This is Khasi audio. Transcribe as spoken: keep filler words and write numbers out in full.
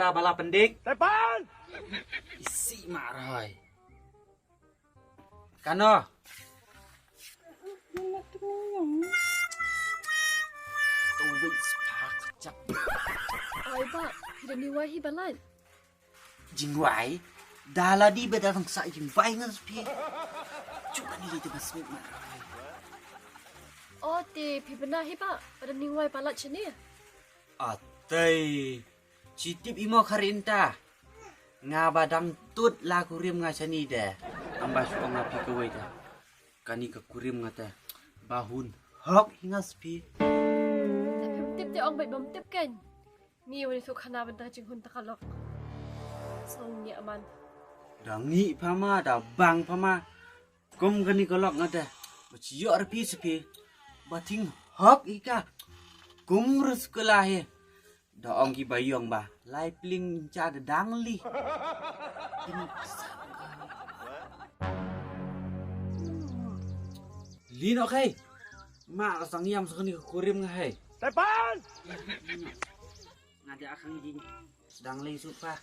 Ba la pyndik. Tepan. Isi ma rhoi. Kano? Tuwi spak cak. Oi ba, phi da ni wai hi ba lait. Jingwai, da la di ba da rang sa jingwai ngan spi. Cuk ani li te ba smit ma rhoi. O te phi bna hi ba, ba da ni wai ba lait chini. Atei. Chi tip i mo kharin ta. Nga ba dang tut la kurim nga chani de. Amba shu ong nga phi kawei de. Kani ka kurim nga te. Ba hun hok hi nga spi. Te phim tip te ong bait bam tip ken. Mi wani su khana bynta jing hun ta ka lok. Song ni aman. Da ngi pha ma, da bang pha ma. Kum kani ka lok nga te. Ba chi yok ra phi sa phi. Ba thing hok i ka. Kum rus kala he. Da ong ki ba yong ba. Lai pling cha da dang li. Li no kai. Ma ka sang yam sa kani ka kurim nga hai. Tepan! Nga te akhang jing. Sedang lei supa.